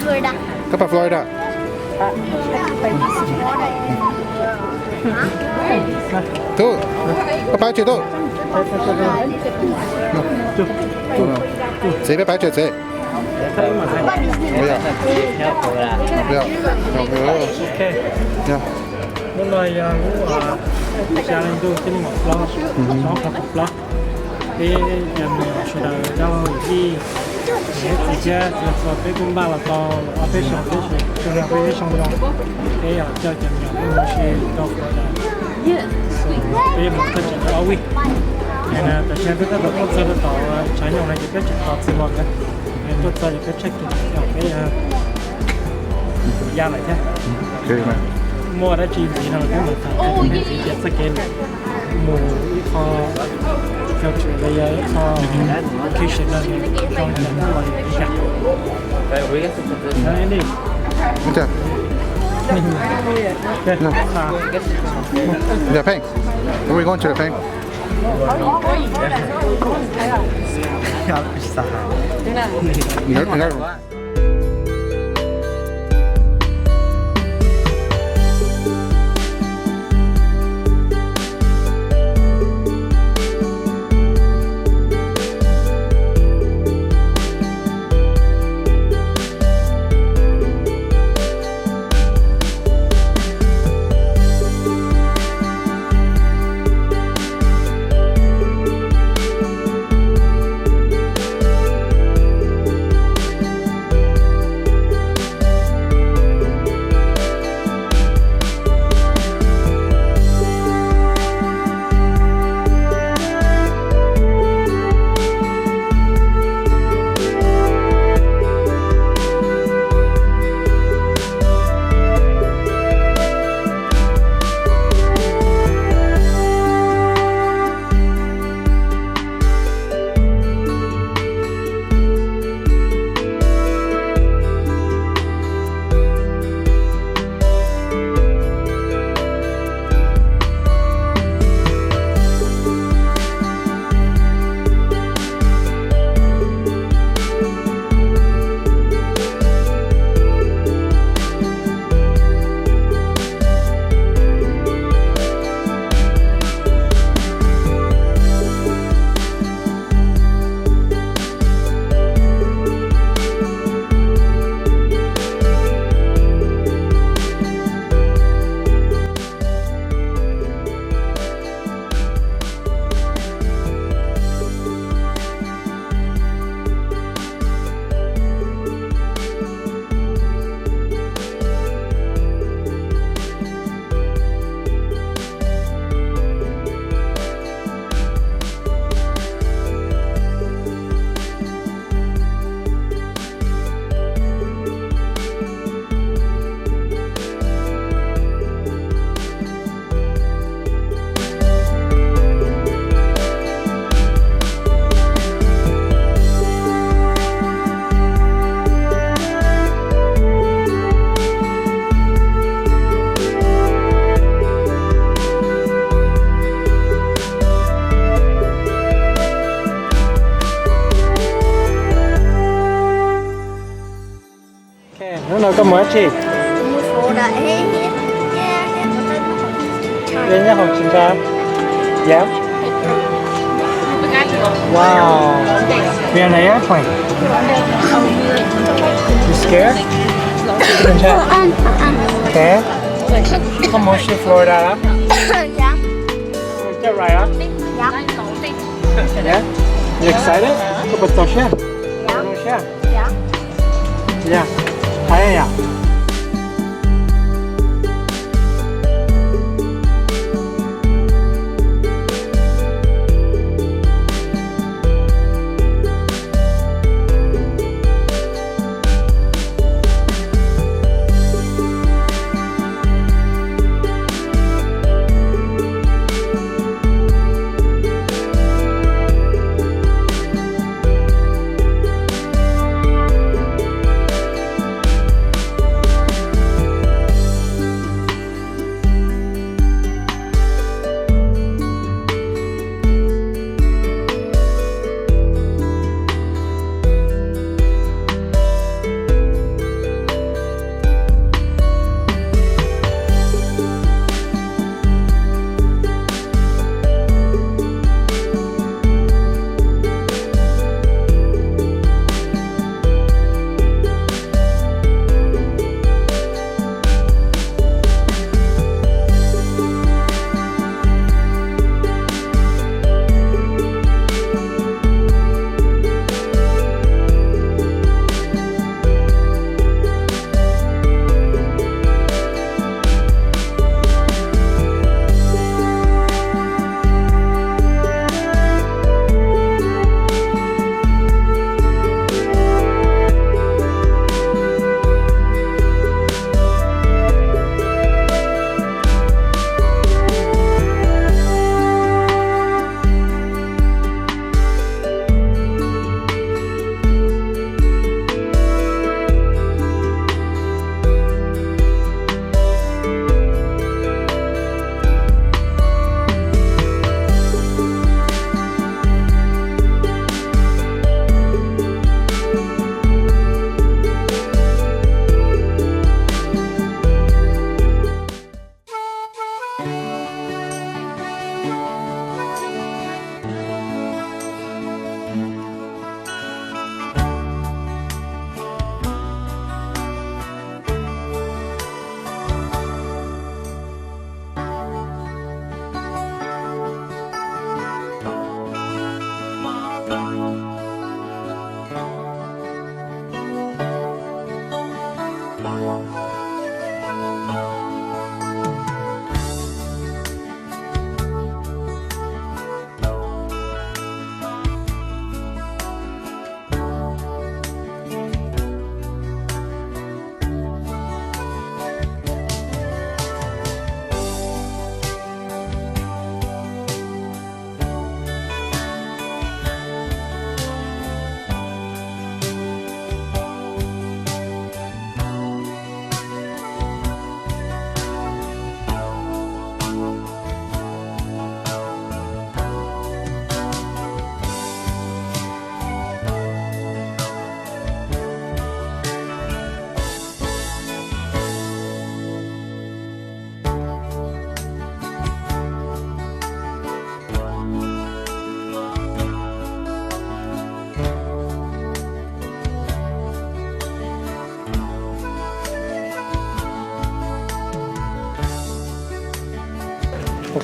Koj pab Florida. Tub, koj pab tsi tub. Txiv, peb pab tsi txiv. Hnub no yog lub xya hli ntuj thib nees nkaum plaub, xyoo ob phav kaum plaub. Peb cov me nyuam sawv daws cov yawm yij, niam txiv thiab txiv hluas peb kuj npaj los tau ob peb xyoos thiab, tsuas yog peb ib xyoo no peb coj cov me nyuam peb mus ua si rau Florida. Peb mus thaj tsam li ob vij. Tam sim no peb tab tom tuaj txog rau tom tshav nyoog no ces peb tseem tos txiv hluas nkawd tuaj txog ces peb check in, peb ya lawm thiab. Muaj dab tsi ntxiv no peb mam tham, peb ntxiv tias txoj kev mus ib qho filter los yog ib qho location no zoo li cas. Japan. Are we going to Japan? Hnub no koj mus dab tsi? Nyob hauv tsis ntsa. Yeah. Wow. We're on an airplane. You scared? Okay. Koj mus si Florida lawm? Yeah. Is that right, huh? Yeah. Yeah? You excited? Koj puas txaus siab? Yeah. Txaus siab? Yeah. Yeah. Hais yam.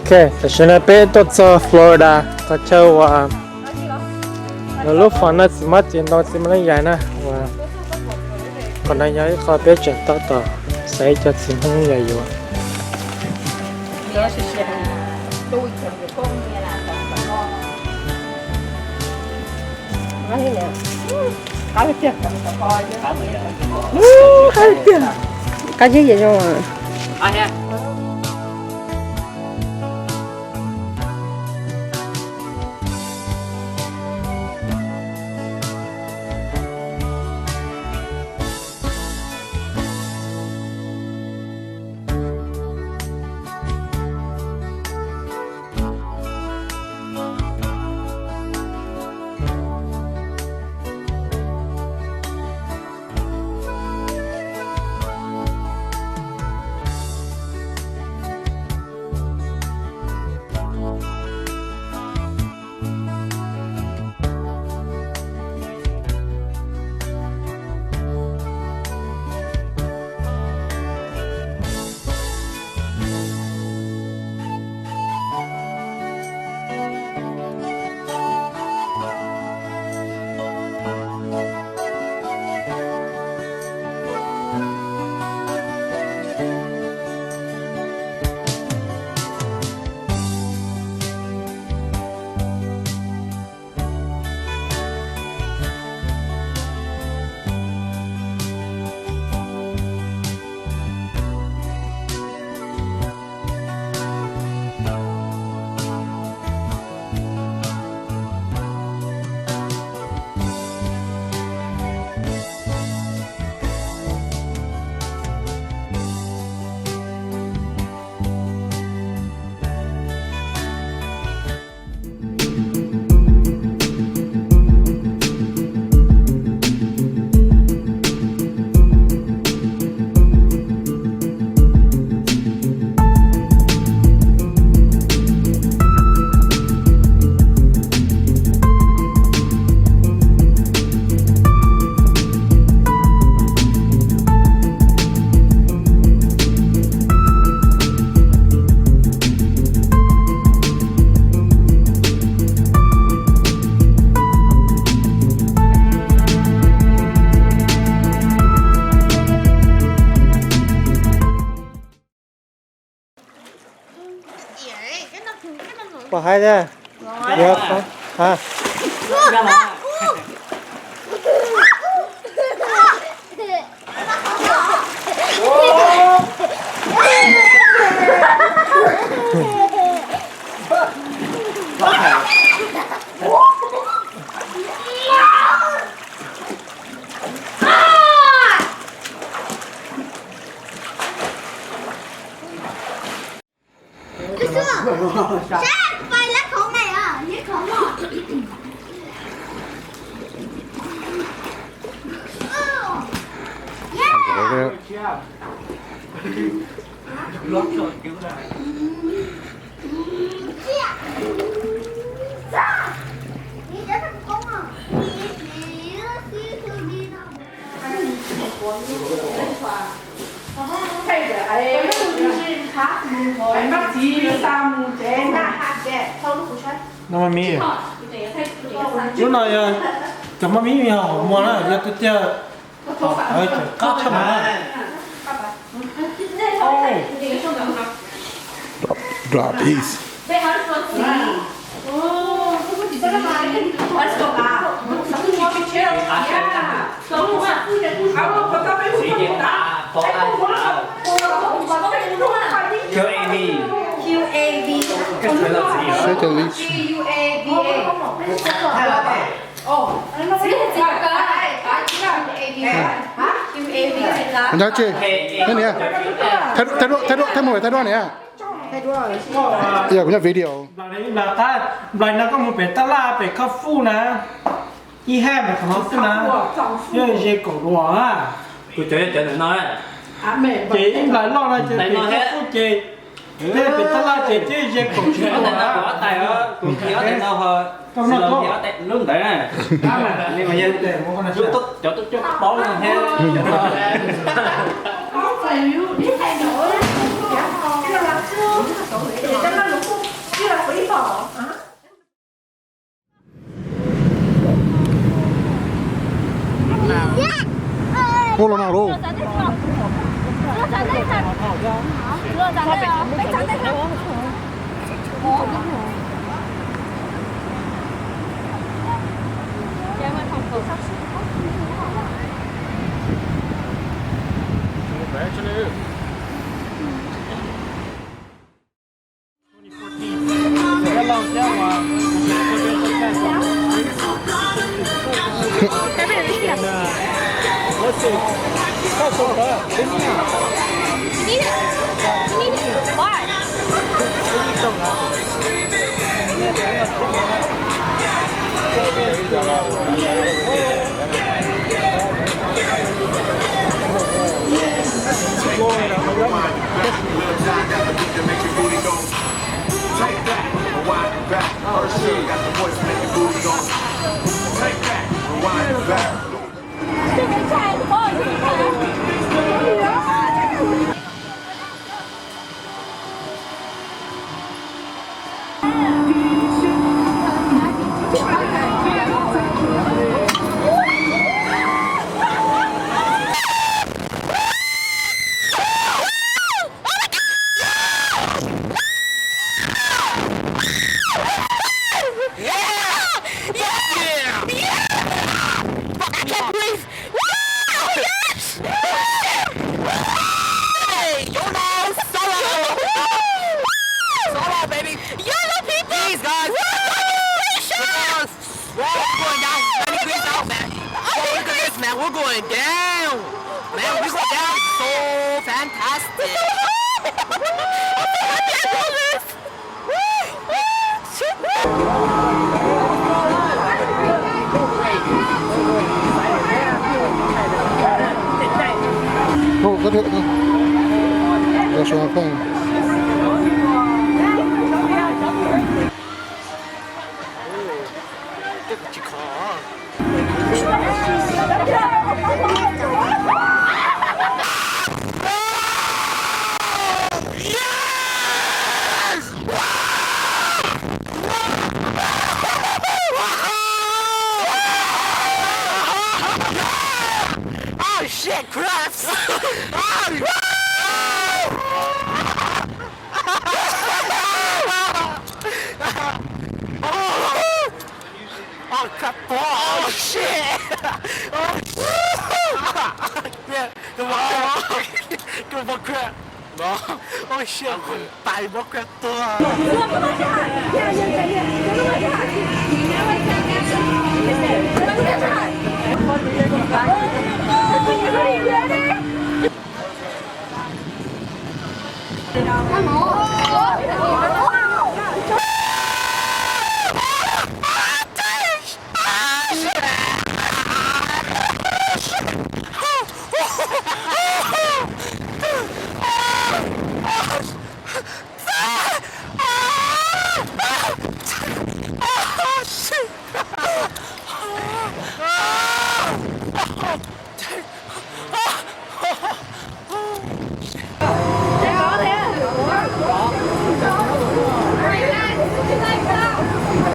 Ok, tam sim no peb tuaj txog Florida, qhov chaw uas lawv lub fam no txiv hmab txiv ntoo txiv mab leej yais na, uas qhov no yog ib qho peb tseem tab tom xaiv cov txiv hmab leej yais yuav. Qab tiag, qab tiag. Qab tiag zoo. Pom hais tias yuav, hais. No mas mi, lub no yog cov maj mib yog hom muag na, yog tiag tiag hom qab tshaj mas. Drop, drop, please. Q A V. Q A V. Q A V. Nyob tsis, nyob niam, thaij duab, thaij duab, thaij duab niam. Yog kuv nyob video. Nplais no koj mus pem tab laj pem koj fuj na, ib haj mas qhov no xwb na, yog ze kaum duas na. Kuv cov cov ntawm no, ces ib nplais loj no ces pem koj fuj ces, tej pem tab laj ces twb ze kaum tsib duas na. Lub ntawd na, cov tub cuab paub no thiab. Yeah! Yeah! Yeah! Fuck, I can't breathe! Woo! Yes! Hey, YOLO! Solo! Solo, baby! YOLO, people! These guys! Woo! Whoa, we're going down ninety degrees out, man. Whoa, look at this, man. We're going down. Man, we go down so fantastic. I'm so happy I know this. Woo! Woo! Shit! Hu koj thiab, koj suav pheej. Oh shit, crabs! Oh, oh crap! Oh shit! Oh shit! Koj mos, koj mos crab. Oh shit, pais mos crab tuag.